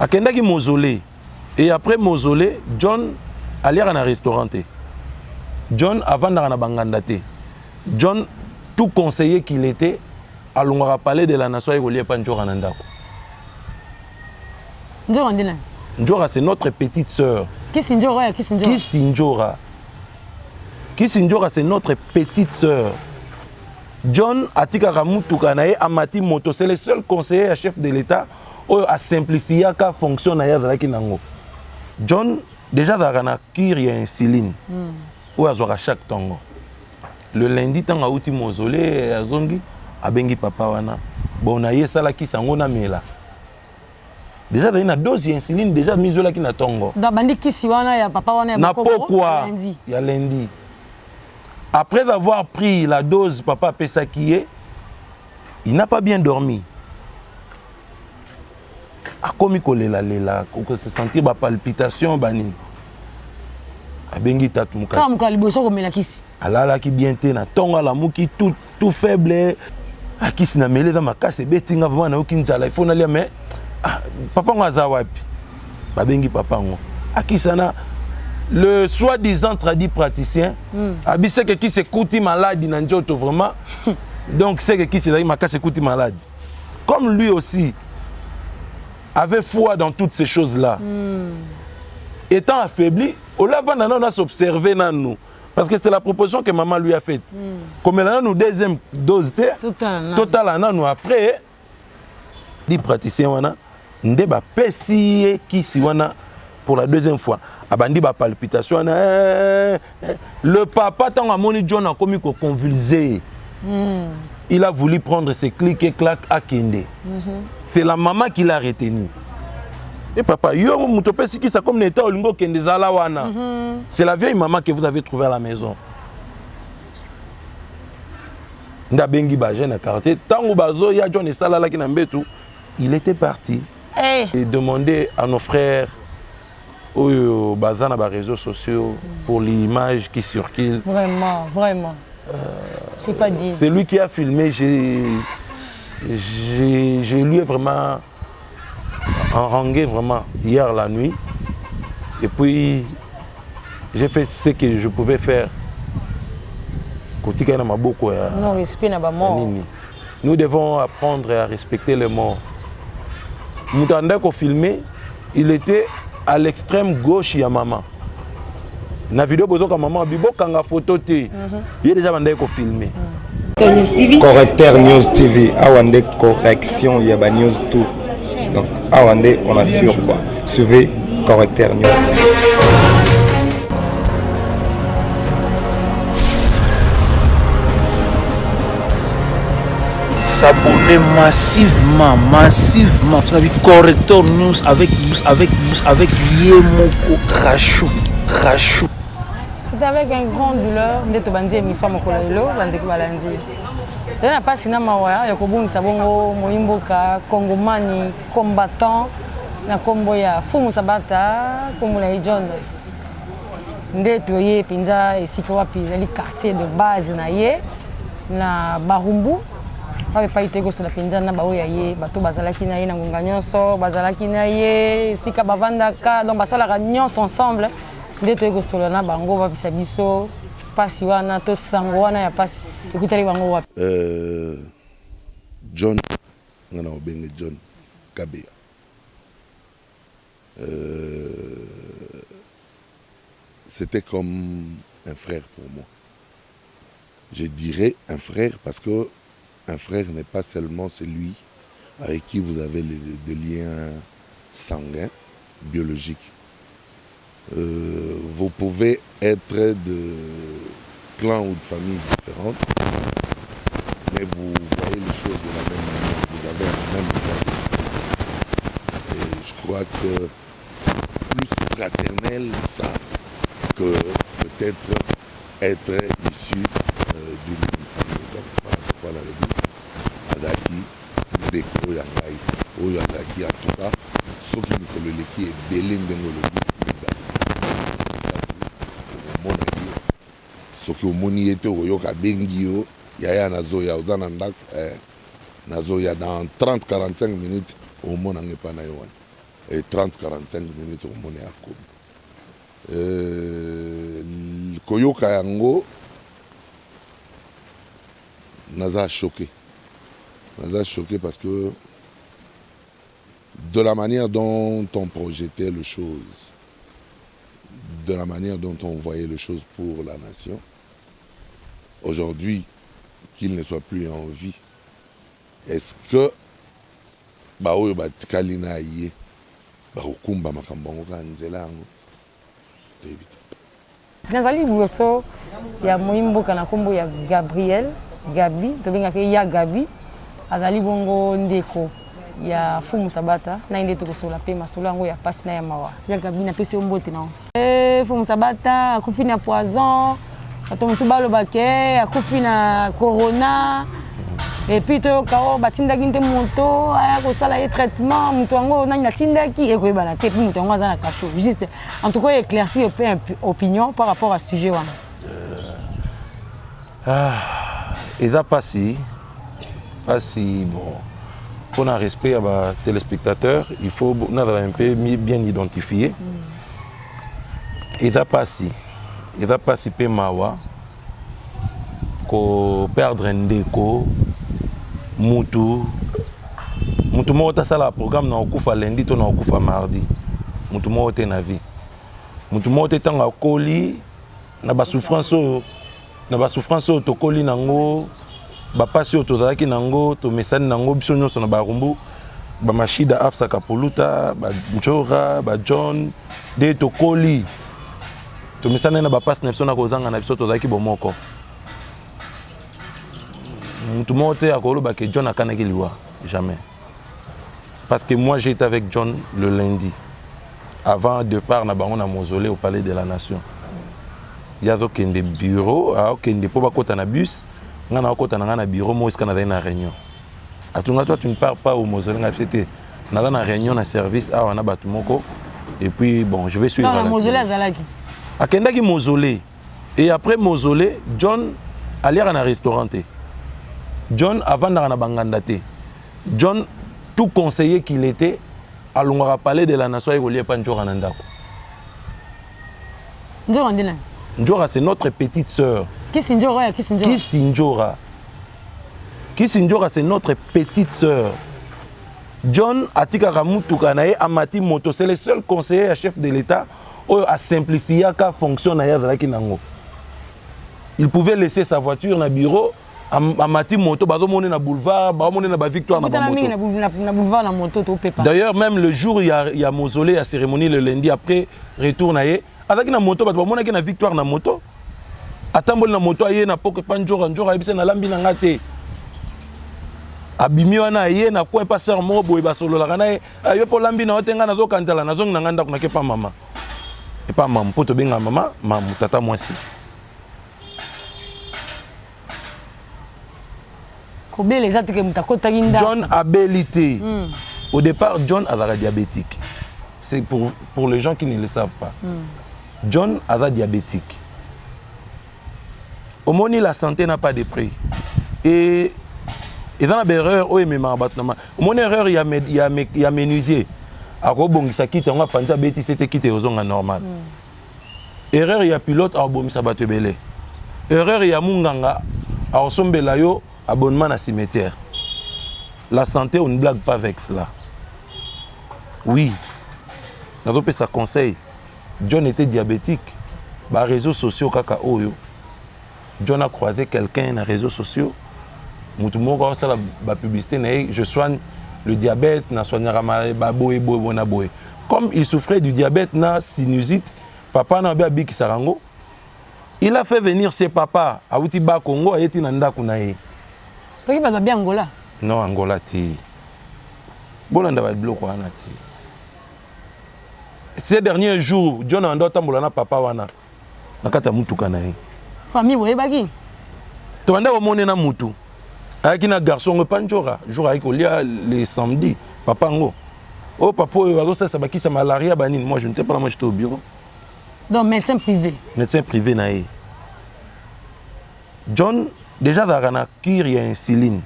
Akendaki mausolée et après mausolée John aliaka na restaurant te. John avandaka na banganda te. John tout conseiller qu'il était alongwaka palais de la nation aye kolia epa Ndjora na ndako. Ndjora nde nani? Ndjora c'est notre petite sœur. Kisi Ndjora ya Kisi Ndjora. Kisi Ndjora. Kisi Ndjora c'est notre petite sœur. John atikaka mutuka na ye amati moto, c'est le seul conseiller ya chef de l'État oyo a simplifiaka fonction na ye azalaki nango. John déjà azalaka na cure ya insuline oyo azwaka chaque tongo. Le lundi ntango awuti mausolée azongi abengi papa wana bon na ye esala kisi yango namela. Déjà azali na dose ya insuline déjà amizwelaki na tongo. Donc abandi kisi wana ya papa wana ya na bokoko pokwa lundi. ya lundi. Après avoir pris la dose papa apesaki ye, il n'a pas bien dormi. Akomi kolelalela, ko se sentir ba palpitations ba nini. Abengi tatu mokati. Kaka mokolo ya liboso komela kisi. Alalaki bien te na tongo alamuki tout, tout faible. Ah, kisi na meli eza makasi ebeti nga vraiment nayoki nzala il faut nalia mais ah, papa ngo aza wapi? Babengi papa ngo. Akisana le soi-disant tradit praticien abi seke kisi ekuti maladi na nzoto vraiment. Donc seke kisi ezalaki makasi ekuti maladi. Comme lui aussi avait foi dans toutes ces choses-là. Étant affaibli, olavanda nano s'observer nanu. Parce que c'est la proposition que maman lui a faite. Comme elle a nous deuxième dose te, Total total nanu après dit praticien wana nde ba pesi ye kisi wana pour la deuxième fois. Abandi ba palpitation wana le papa tango amoni John akomi ko convulser. Il a voulu prendre ses clics et claques à Kende. C'est la maman qui l'a retenu. Et papa, yo muto pesi kisa comme n'était olingo Kende zala wana. C'est la vieille maman que vous avez trouvée à la maison. Ndabengi ba jeune à quartier, tango bazo ya John esalalaki na mbetu, il était parti. Hey. Et demander à nos frères oyo baza na ba réseaux sociaux pour l'image qui circule. Vraiment, vraiment. C'est pas dit. C'est lui qui a filmé, je lui ai vraiment harangué vraiment hier la nuit. Et puis j'ai fait ce que je pouvais faire. Kotika na maboko ya Non, respect na ba mort. nini. Nous devons apprendre à respecter les morts. Moto andaki filmer, il était à l'extrême gauche ya maman. Na vidéo bozoka maman abi bokanga photo te. Ye déjà bandaki ko filmer. Correcteur News TV, awa nde correction ya ba news tout. Donc awa nde on assure quoi. Suivez Correcteur News TV. S'abonner massivement, massivement. On a vu Correcteur News avec Yemoko Rachou, Rachou. C'est avec un grand douleur nde tobandi émission mokolo lelo bandeko balandi. Eza na pasi na mawa ya kobungisa bongo moyimboka Kongomani combattant na kombo ya Fumu Sabata, kombo na ye John. Nde toye mpenza esika wapi ezali quartier de base na ye na Barumbu. Wapi epai toye kosola mpenza na baoyo ya ye, bato bazalaki na ye na ngonga nyonso, bazalaki na ye esika bavandaka, donc basalaka nyonso ensemble. Nde toye kosola na bango bapesa biso pasi wana to sango wana ya pasi ekutali bango wapi. John nga na obenge John Kabeya c'était comme un frère pour moi. Je dirais un frère parce que un frère n'est pas seulement celui avec qui vous avez des liens sanguins, biologiques. Vous pouvez être de clans ou de familles différentes, mais vous voyez les choses de la même manière, vous avez un même état d'esprit. Et je crois que c'est plus fraternel ça que peut-être être issu d'une même famille. Donc voilà pourquoi nalobi azalaki ndeko ya ngai oyo azalaki en tout cas soki mikolo eleki ebele ndenge olobi mibale misato okomona ye, soki omoni ye te okoyoka abengi yo yaya nazoya, oza na ndako nazoya dans 30 45 minutes omona nga epai na yo wana. Et 30 45 minutes okomona ye akomi. Euh, koyoka yango naza choqué. Naza choqué parce que de la manière dont on projetait les choses, de la manière dont on voyait les choses pour la nation, aujourd'hui, qu'il ne soit plus en vie, est-ce que baoyo batikali na ye bakokumba makambo yango kaka nzela yango? Toyebi te. Nazali liboso ya moyi mboka na nkombo ya Gabriel Gabi, tobengaka ye ya Gabi, azali bongo ndeko ya Fumu Sabata, na ye nde tokosola mpe masolo yango ya pasi na ya mawa. Ya Gabi, napesi yo mbote na yo. Eh, Fumu Sabata akufi na poison, bato mosusu baloba ke akufi na corona, et puis toyoka o batindaki nde moto aya kosala ye traitement, moto yango nani atindaki ekoyebana te, puis moto yango aza na cachot. Juste en tout cas éclaircir mpe opinion par rapport à sujet wana. Ah, eza pasi pasi, bon, mpona respect ya ba téléspectateurs, il faut nazala un peu bien identifié. Eza pasi, eza pasi mpe mawa koperdre ndeko. Mutu moko tasala programme na kokufa lundi to na kokufa mardi, mutu moko te na vie, mutu moko te. Ntango akoli na basouffrance oyo, na basouffrance oyo tokoli nango, bapasi oyo tozalaki nango, tomesani nango biso nyonso na Barumbu, bamashida, Afsa Kapoluta, banjora, bajohn, nde tokoli, tomesani na bapasi na biso, na kozanga na biso, tozalaki bomoko. Mutu moko te akoloba ke John akanaki liwa, jamais, parce que moi, j'étais avec John le lundi avant départ na bango na mausolée au Palais de la Nation. Ye azokende bureau, aokende mpo bakota na bus, ngai naokota na ngai na bureau moko esika nazali na réunion. Atunga: "Toi, tu ne pars pas au mausolée?" Ngai biso te, naza na réunion na service awa na bato moko, et puis bon, je vais suivre. Na mausolée azalaki? Akendaki mausolée et après mausolée, John aliaka na restaurant te, John avandaka na banganda te. John, tout conseiller qu'il était, alongwaka Palais de la Nation, aye kolia epa Njora na ndako. Njora nde nani? Njora, c'est notre petite sœur. Kisi Njora ya Kisi Njora? Kisi Njora. Kisi Njora, c'est notre petite sœur. John atikaka mutuka na ye, amati moto. C'est le seul conseiller ya chef de l'État oyo asimplifiaka fonction na ye azalaki nango. Il pouvait laisser sa voiture na bureau, amati moto, bazomona na boulevard, bazomona na bavictoire na bamoto na boulevard na moto topepa. D'ailleurs, même le jour ya mausolée, ya cérémonie, le lundi après retour na ye, azalaki na moto, bato bamonaki na victoire na moto, atamboli na moto, aye na poko epa Njora. Njora ayebisi: "Nalambi na nga te." Abimi wana, aye na coin pa sœur moko boye, basololaka na ye: "Yo mpo olambi na yo te, ngai nazokantala, nazongi na ngai ndako, nake pa mama, epa mamu," mpo tobenga mama mamu, tata mwasi. Kobela eza teke moto akotaki ndako. John abeli te. Au départ, John azalaka diabétique. C'est pour les gens qui ne le savent pas. John aza diabétique. Omoni, la santé n'a pas de prix et eza na baerreur oyo ememaka bato na omoni erreur ya menuisier, akobongisa kiti yango, apanzi, abetisi ete kiti ezonga normal. Erreur ya pilote akobomisa bato ebele. Erreur ya munganga akosombela yo abonnement na cimetière. La santé, on ne blague pas avec cela. Oui, nazopesa conseil. John était diabétique. Baréseaux sociaux kaka oyo, John a croisé quelqu'un na réseaux sociaux, motu moko aosala bapublicité na ye: "Je soigne le diabète, nasoignaka baboye boye boye na boye." Comme il souffrait du diabète na sinusite, papa na abe abikisaka yango. Il a fait venir ses papa, awuti ba Congo, ayeti na ndako na ye. Toki bato babi Angola? Non, Angola te, bolanda babiloko wana te. Ces derniers jours, John ando atambola na papa wana na kati ya mutuka na ye. Famille boyebaki? Tobanda komone na mutu ayaki na garçon ngo epa Njora, jour ayaki kolia le samedi. Papa yango oyo, papa oyo azosalisa bakisa malaria banini. Moi, je n'étais pas là, moi, j'étais au bureau. Donc médecin privé? Médecin privé na ye. John déjà azalaka na cure ya insuline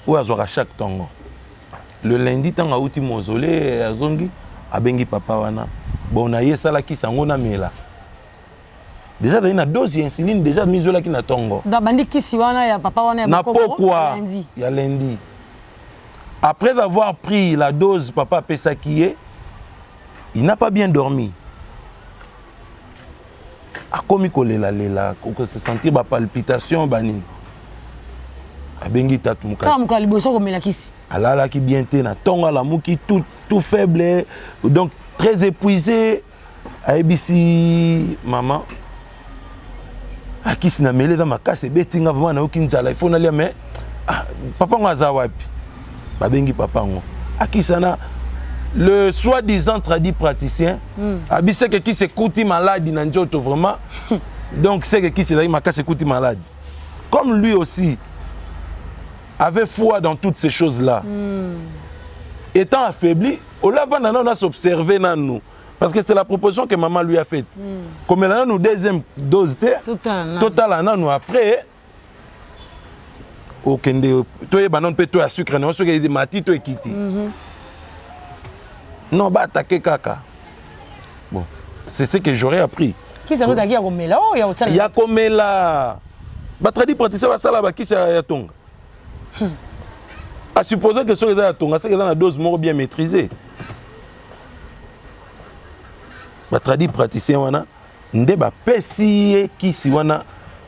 oyo azwaka chaque ntongo. Le lundi, ntango awuti mausolée, azongi, Abengi papa wana, bon, na ye esalakisi yango namela. Déjà azali na dose ya insuline, déjà mizwelaki na ntongo. Donc bandi kisi wana ya papa wana ya na bokoko, pokwa lundi. Ya lundi, après avoir pris la dose papa apesaki ye, il n'a pas bien dormi. Akomi kolelalela, se sentir bapalpitation, banini. Abengi tatu mokali. Kaka mokolo ya liboso komela kisi. Alalaki bien te. Na ntongo alamuki tout, tout faible, donc très épuisé. Ayebisi mama: akisi na mele eza makasi, ebeti nga vraiment, nayoki nzala, il faut nalia. Mais ah, papa ngo aza wapi? Babengi papa ngo, akisana le soi-disant tradi praticien. Abi seke kisi ekuti maladi na nzoto vraiment. Donc seke kisi ezalaki makasi, ekuti maladi. Comme lui aussi avait foi dans toutes ces choses-là, étant affaibli, olavanda nano, as'observe nanu, parce que c'est la proposition que maman lui a faite: komela nanu deuxième dose te. Totala nanu. Totala nanu, après okende, toyeba nanu mpe to ya sucre na yo soki emati to ekiti. Non, baattaquer kaka. Bon, c'est ce que j'aurais appris. Kisi yango ezalaki ya komela oyo ya kotiala? Ya komela. Batradi praticien basala bakisi ya tonga. À supposer que soki eza ya tonga, soki eza na dose moko bien maîtrisée. Batradi praticien wana nde bapesi ye kisi wana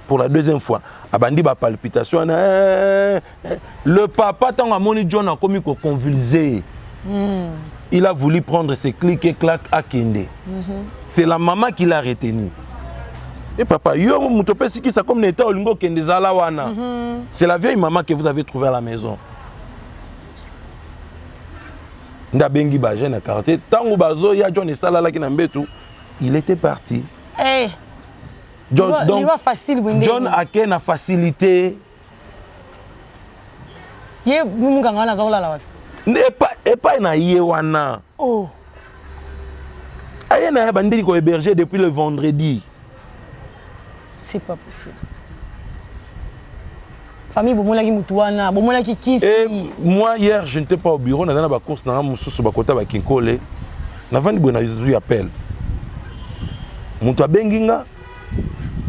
pour la deuxième fois. Abandi bapalpitation wana, eh, eh. Le papa, ntango amoni John akomi koconvulser, il a voulu prendre ses clics et clac, akende. C'est la maman qui l'a retenu: e papa, yo moto opesi kisa, comme na état olingi okende, ezala wana. C'est la vieille maman que vous avez trouvé à la maison nde abengi bajeune na quartier. Ntango bazoya, John esalalaki na mbetu, il était parti. Eh, John, donc, liwa facile boye nde. John ake na facilité. Ye munganga wana aza kolala wapi? Epai na ye wana. Oh. Aye na ye, bandeli kohéberger depuis le vendredi. C'est pas possible. Famille, bomonaki mutu wana, bomonaki kisi? Et moi, hier, je n'étais pas au bureau, naza na bacourse nanga mosusu, bakota bakinkole. Navandi boye, nazwi appel. Moto abengi nga,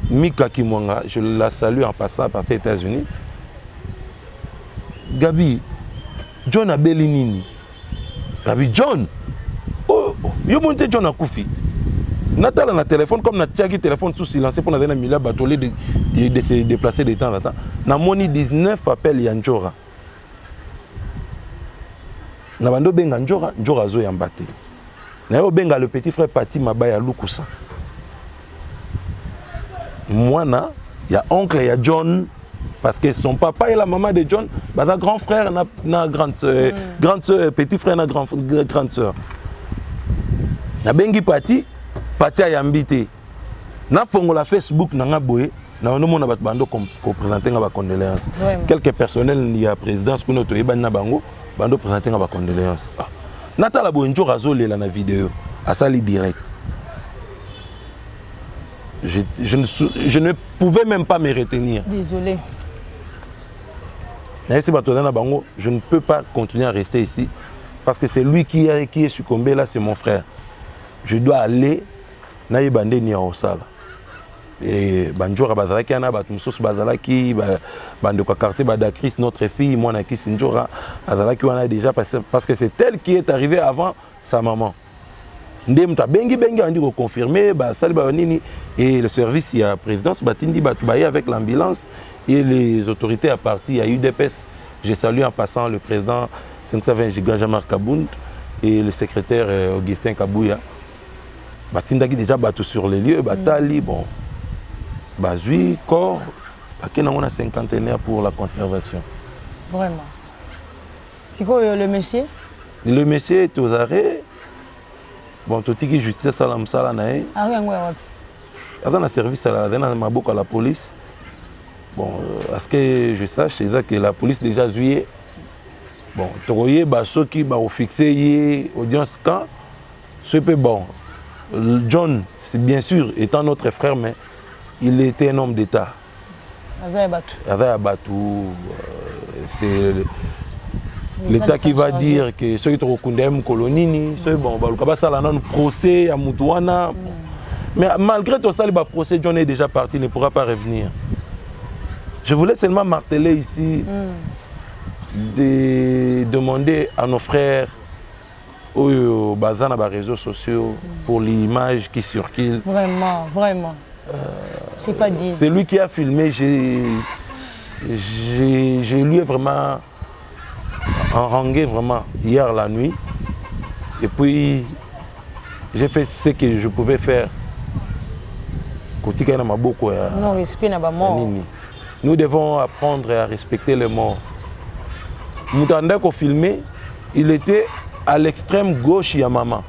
Mika Kimwanga, je la salue en passant, à partir des États-Unis. Gabi, John abeli nini? Gabi, John, oh, yo moni te, John akufi. Natala na téléphone, comme natiaki téléphone sous silencieux mpo nazali na milieu ya bato, au lieu de se déplacer de temps en temps. Namoni 19 appel ya Njora. Na bando obenga Njora, Njora azoyamba te. Naye obenga le petit frère Pati Mabaya Lukusa, mwana ya oncle ya John, parce que son papa et la maman de John baza grand frère na grande sœur, grande sœur, petit frère na grande sœur. Nabengi Pati, Pati ayambi te. Nafongola Facebook na nga boye, na onomona bato bando koprésente nga bacondoléance. Quelques personnel ya présidence kuna toyebani na bango, bando présente nga bacondoléance. Ah. Natala boye, Njora azolela na video asali direct. Je ne pouvais même pas me retenir. Désolé. Nayebisi bato aza na bango: je ne peux pas continuer à rester ici, parce que c'est lui qui est succombé là, c'est mon frère. Je dois aller nayeba nde nini ya kosala. E banjora bazalaki wana, bato mosusu bazalaki, bandeko ya quartier, badacris, notre fille, mwana kisi Njora azalaki wana déjà, parce que c'est elle qui est arrivée avant sa maman. Nde moto abengi bengi, andi koconfirme, basali banini, et le service ya présidence batindi bato, baye avec l'ambulance et les autorités à partir ya UDPS. Je salue en passant le président 520 Giga Jean-Marc Kabund et le secrétaire Augustin Kabouya. Batindaki déjà bato sur les lieux, batali. Bon, bazwi corps, bakei nango na Cinquantenaire pour la conservation. Vraiment. Sikoyo le monsieur? Le monsieur est aux arrêts. Bon, totiki justice asala mosala na ye. Arrêt yango ya wapi? Aza na service, aza na maboko ya la police. Bon, à ce que je sache, eza que la police déjà azwi ye. Bon, tokoyeba soki bakofixe ye audience quand. Soki mpe, bon, John, c'est bien sûr étant notre frère, mais il était un homme d'état. Aza ya bato. Aza ya bato. C'est L'État qui va dire que soki tokokunda ye mokolo nini, soki bon, baluka basala nanu procès ya mutu wana. Mais malgré tosali baprocès, John est déjà parti, ne pourra pas revenir. Je voulais seulement marteler ici de demander à nos frères oyo baza na baréseaux sociaux pour l'image qui circule. Vraiment, vraiment, c'est pas dit. C'est lui qui a filmé. J'ai lui ai vraiment harangué vraiment hier la nuit. Et puis, j'ai fait ce que je pouvais faire. Kotika na maboko ya Non, respect na bamort. Nini. Nous devons apprendre à respecter les morts. Moto andako filmé, il était à l'extrême gauche ya mama.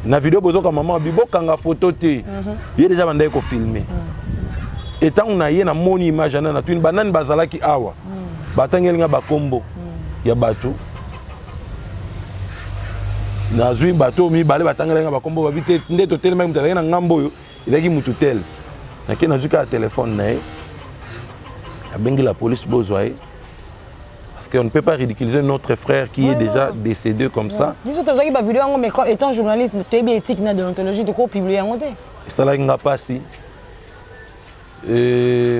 Na vidéo bozoka mama abi bokanga photo te. Ye déjà bandaki kofilmer. Et ntango na ye namoni image wana, natuni banani bazalaki awa, batangeli nga bakombo ya bato. Nazwi bato oyo mibale batangeli nga bakombo, babi te nde totelemaki, moto azalaki na ngambo oyo ezalaki mutu tel. Nake nazwi kaka telefone na ye, abengi la police, bozwa ye, parce qu'on ne peut pas ridiculiser notre frère qui est déjà décédé comme ça. Biso tozwaki bavideo yango, mais étant journaliste, toyebi éthique na déontologie, tokopublier yango te. Esalaki nga mpasi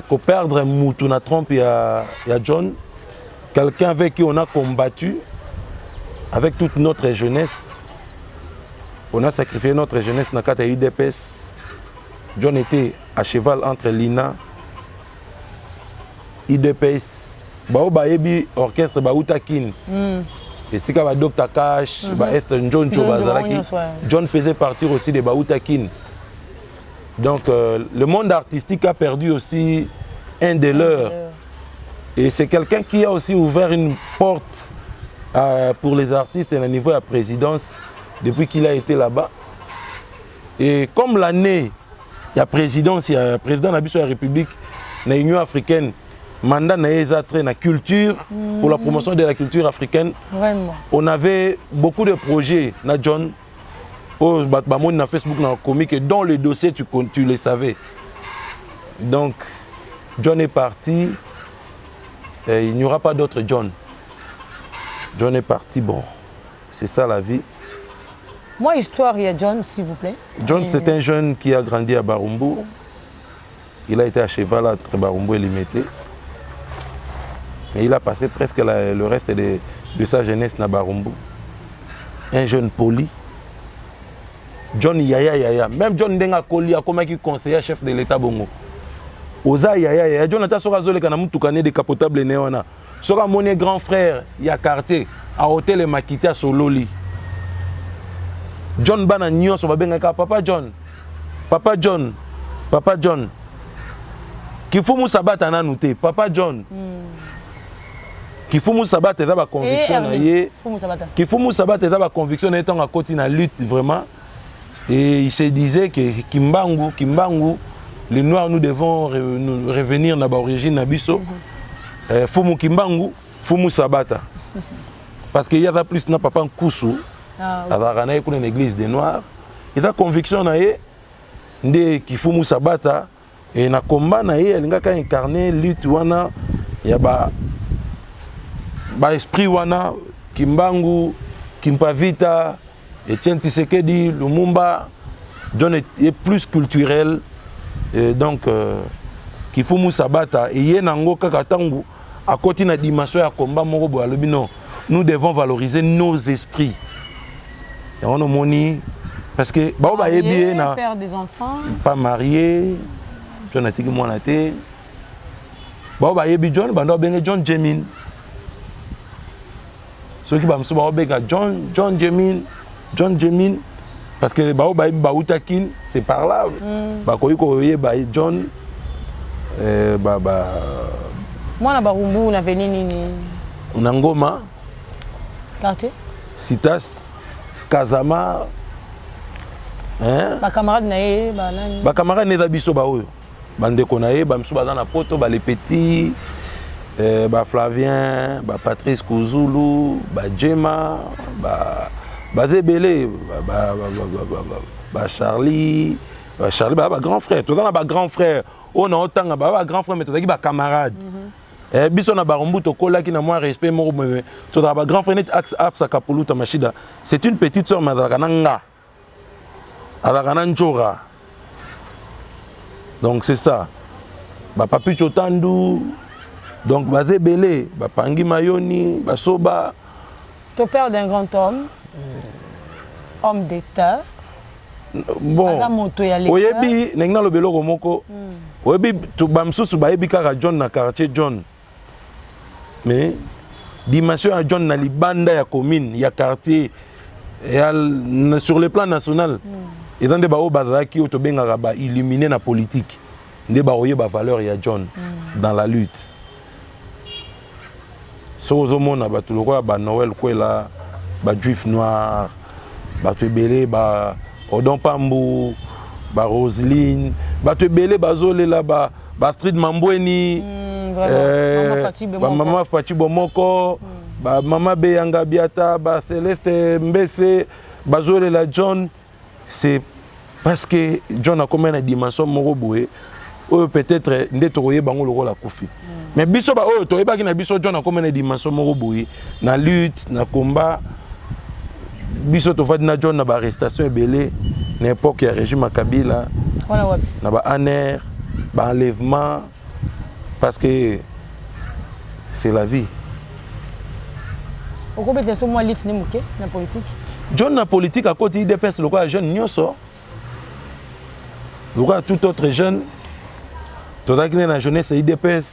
koperdre mutu na trompe ya John, quelqu'un avec qui on a combattu avec toute notre jeunesse. On a sacrifié notre jeunesse na kati ya UDPS. John était à cheval entre l'INA, UDPS, bao bayebi orchestre bauta Kine, esika ba Dr Cash, ba Est Njonjo bazalaki. John faisait partie aussi de bauta Kine. Donc le monde artistique a perdu aussi un de leurs. Et c'est quelqu'un qui a aussi ouvert une porte pour les artistes à niveau de la présidence depuis qu'il a été là-bas. Et comme l'année, il y a présidence, il y a président de la République, la Union africaine, mandat na ye eza très na culture, pour la promotion de la culture africaine. Vraiment. On avait beaucoup de projets, na John, oh, bamoni na Facebook na comique, dans le dossier, tu le savais. Donc, John est parti, et il n'y aura pas d'autre John. John est parti, bon, c'est ça la vie. Moi, histoire, il y a John, s'il vous plaît. John, c'est un jeune qui a grandi à Barumbu. Il a été à cheval entre Barumbu et Limete. Mais il a passé presque le reste de sa jeunesse à Barumbu. Un jeune poli. John yaya yaya. Même John ndenge akoli akomaki conseiller chef de l'État bongo. Oza yaya yaya. John ata soki azoleka na mutuka ne décapotable ne wana. Soki amoni grand frère ya quartier, aotelemaki te, asololi. John bana nyonso babengaka papa John. Papa John. Papa John. Kifumu Sabata nanu te, papa John. Kifumu Sabata eza baconviction na ye. Kifumu Sabata eza baconviction na ye ntango akoti na lutte vraiment. Et il se disait que Kimbangu, Kimbangu, les Noirs, nous devons nous revenir na baorigine na biso. Fumu Kimbangu, Fumu Sabata. Parce qu'il y avait plus na papa Nkusu, azalaka na ye kuna na église des Noirs. Eza conviction na ye nde Kifumu Sabata. E na combat na ye alingaka incarner lutte wana ya ba baesprit wana, Kimbangu, Kimpavita, Etienne Tshisekedi, Lumumba. John est plus culturel et donc Kifumu Sabata eye nango kaka ntango akoti na dimension ya combat moko boye, alobi non, nous devons valoriser nos esprits. Yango nomoni parce que bao bayebi ye na père des enfants. Pas marié, John atiki mwana te. Bao bayebi John bando babenge John Jemin. Soki bamosusu baobenga John, John Jemin, John Jemin, parce que bao bayebi bauta Kin, c'est par là bakoki koyeba John ba Mwana Barumbu na veni nini? Na Ngoma. Quartier? Citas Kazama, hein? Bacamarade na ye banani? Bacamarade na eza biso baoyo bandeko na ye, bamisusu baza na Poto, bale petit baflavien, bapatrice Kuzulu, bajema, baza ebele, bacharlie, bacharlie, baa bagrand frère. Toza na bagrand frère oyo na otanga, baa bagrand frère, mais tozalaki bacamarade. Eh, biso na Barumbu tokolaki na mwa respect moko boye, tozalaka ba grand frère neti Afsa Kapuluta Mashida, c'est une petite sœur, mais azalaka na nga, azalaka na Njora. Donc c'est ça, bapapi Chotandu, donc baza ebele, bapangi Mayoni, basoba. To perdre un grand homme, homme d'état. Bon, aza moto ya l'État. Oyebi, ndenge naloba eloko moko, oyebi, bamosusu bayebi kaka John na quartier John, mais dimension ya John na libanda ya commune, ya quartier, ya sur le plan national, eza nde baoyo bazalaki, oyo tobengaka baillumine na politique, nde baoyeba valeur ya John dans la lutte. Soki ozomona bato lokola banoel Kwela, bajuif noir, bato ebele, ba Odon Pambu, baroseline, bato ebele bazolela, baastrid Mambweni, bamama Faci Bomoko, bamama Beyanga Biata, baceleste Mbese, bazolela John. C'est parce que John akomi na dimension moko boye oyo peut-être nde tokoyeba yango lokola akufi. Mais biso baoyo toyebaki na biso, John akomi na dimension moko boye na lutte, na combat. Biso tovandi na John na baarrestation ebele na époque ya régime ya Kabila, na ba ANR, baenlèvement, parce que c'est la vie. Okobeta so mwa lutte ne moke na politique. John na politique, akoti UDPS lokola jeune nyonso, lokola tout autre jeune. Tozalaki nde na jeunesse ya UDPS,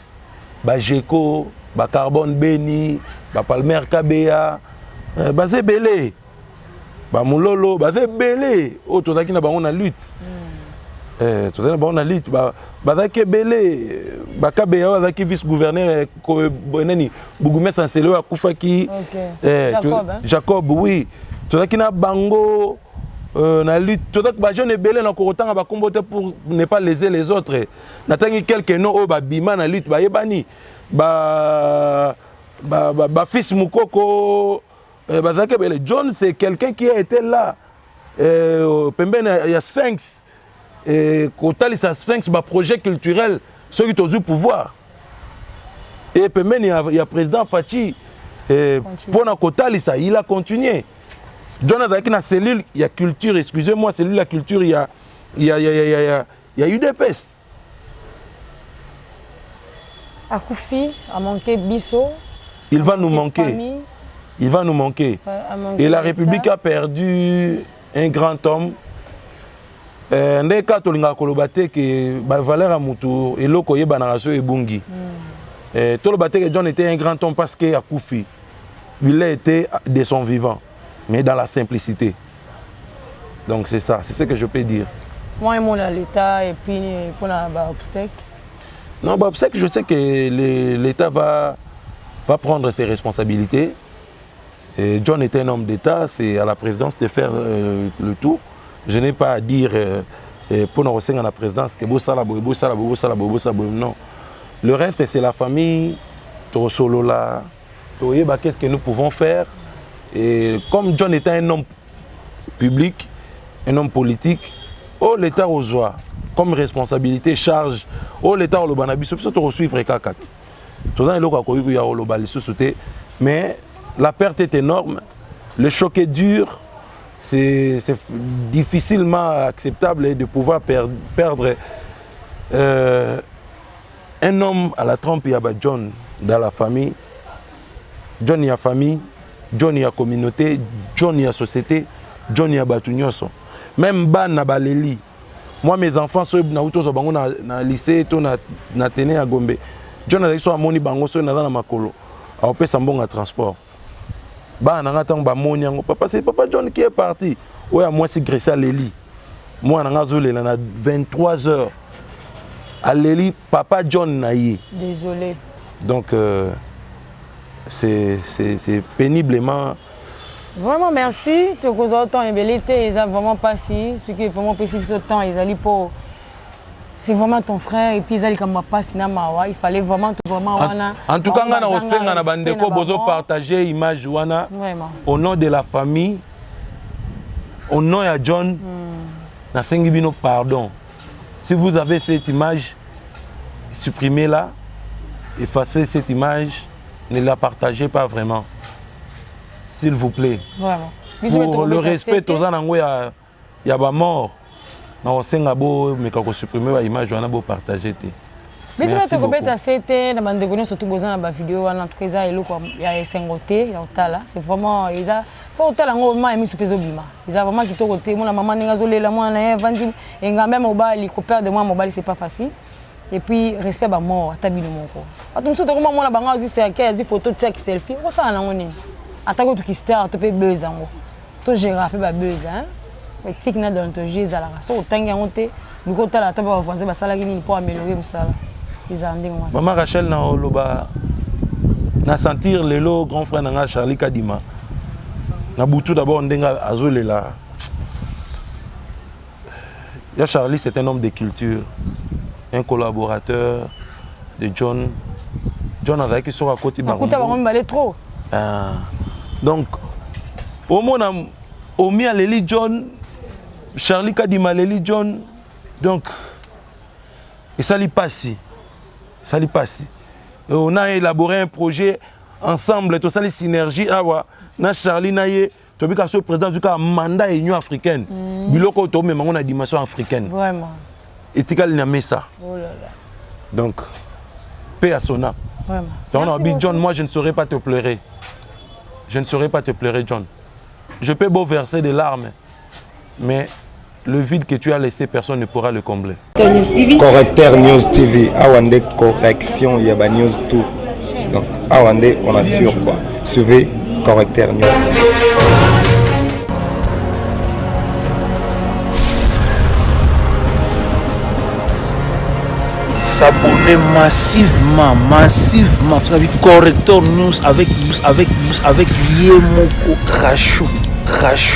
bajeco, bacarbone Beni, bapalmer Kabeya, baza ebele, bamololo baza ebele oyo tozalaki na bango na lutte. Tozali na bango na lutte, bazalaki ebele. Bakabeya oyo azalaki vice gouverneur, nani, bourgmestre Nsele oyo akufaki. Jacob, hein? Jacob, oui. Tozalaki na bango na lutte, tozalaki bajeune ebele. Na kokotanga bakombo te pour ne pas léser les autres. Natangi quelques noms oyo babima na lutte, bayebani, ba bafils Mukoko, bazalaki ebele. John, c'est quelqu'un qui a été là, pembeni ya Sphinx, kotalisa Sphinx baprojet culturel soki tozwi pouvoir, e pembeni ya président Faci mpona kotalisa. Il a continué. John azalaki na cellule ya culture, excusez-moi, cellule ya culture ya UDPS. Akufi, amanqué biso. Il va nous manquer. Famille. Il va nous manquer. Et la République a perdu un grand homme. Nde kaka tolingaka koloba te ke bavaleur ya motu, eloko oyebanaka so ebungi. Toloba te ke John était un grand homme parce que akufi. Il a été de son vivant, mais dans la simplicité. Donc c'est ça, c'est ce que je peux dire. Moi, mon à l'État et puis pour la obsèque. Non, bah, obsèque, je sais que l'État va prendre ses responsabilités. Et John était un homme d'État, c'est à la présidence de faire le tout. Je n'ai pas à dire pour nous à la présidence que bosala boye, bosala boye, bosala boye, bosala boye. Non. Le reste, c'est la famille, tosolola, toyeba qu'est-ce que nous pouvons faire. Et comme John était un homme public, un homme politique, oh, l'État reçoit comme responsabilité, charge, oh, l'État oloba na biso, biso tokosuivre kaka te. Toza eloko akoki ya koloba lisusu te, mais la perte est énorme, le choc est dur, c'est difficilement acceptable de pouvoir perdre un homme à la trempe ya ba John dans la famille. John ya famille, John ya communauté, John ya société, John ya bato nyonso. Même bana baleli. Moi, mes enfants, soki nauti ozwa bango na lycée to na tene ya Gombe, John azalaki, so amoni bango, soki naza na makolo, akopesa mbongo ya transport. Bana na nga, ntango bamoni yango: "Papa, c'est papa John qui est parti." Oyo ya mwasi Gracia aleli, mwana na nga azolela na 23 heures, aleli papa John na ye. Désolé. Donc c'est péniblement. Vraiment merci. Tokozwa temps ebele te, eza vraiment mpasi. Soki vraiment opesi biso temps, ezali mpo c'est vraiment ton frère et puis eza likambo ya mpasi na mawa. Il fallait vraiment vraiment wana. En tout cas, nga na kosenga na bandeko bozopartage image wana, vraiment, au nom de la famille, au nom ya John, nasengi bino pardon. Si vous avez cette image, supprimez-la. Effacez cette image, ne la partagez pas vraiment. S'il vous plaît. Vraiment. Pour le respect toza nango ya ya ba mort na kosenga bomeka kosupprime ba image wana bopartage te. Biso mpe tokobeta se te na bandeko nyonso tu boza na bavideo wana. En tout cas, eza eloko ya esengo te ya kotala. C'est vraiment, eza so kotala yango, mai ya miso mpe ezobima. Eza vraiment kitoko te. Mona mama ndenge azolela mwana na ye, avandi engambe ya mobali. Koperdre mwana mobali, c'est pas facile. Et puis respect bamort, ata bino moko. Bato mosusu tokoma mona bango azwi cercueil, azwi photo, tiaki selfie, okosala nango nini? Ataki otuki star to mpe buzz yango, togéra mpe babuzz, éthique na déontologie ezalaka. Soki otangi yango te, luka otala ata bavoisin basalaki nini mpo améliorer mosala. Ezala ndenge wana. Mama Rachel, na oloba na sentir lelo grand frère na nga Charlie Kadima na butu d'abord ndenge azolela ya. Charlie, c'est un homme de culture, un collaborateur de John. John azalaki soki akoti Bakuta bango mibale trop. Ah. Donc omona omi aleli John, Charlie Kadima aleli John. Donc esali pasi, esali pasi. On a élaboré un projet ensemble, tosali synergie awa na Charlie na ye. Tobika so président azwi kaka mandat ya Union africaine, biloko oyo tomema yango na dimension africaine. Vraiment. Etikali na mesa. Oh là là. Donc paix à son âme. Vraiment. Donc on a Merci dit beaucoup. John, moi je ne saurais pas te pleurer, je ne saurais pas te pleurer, John. Je peux beau verser des larmes, mais le vide que tu as laissé, personne ne pourra le combler. Correcteur News TV, awa nde correction ya ba news tout. Donc awa nde on assure quoi. Suivez Correcteur News TV. S'abonner massivement, massivement. Corrector News avec, avec, avec ye moko Rachou, Rachou.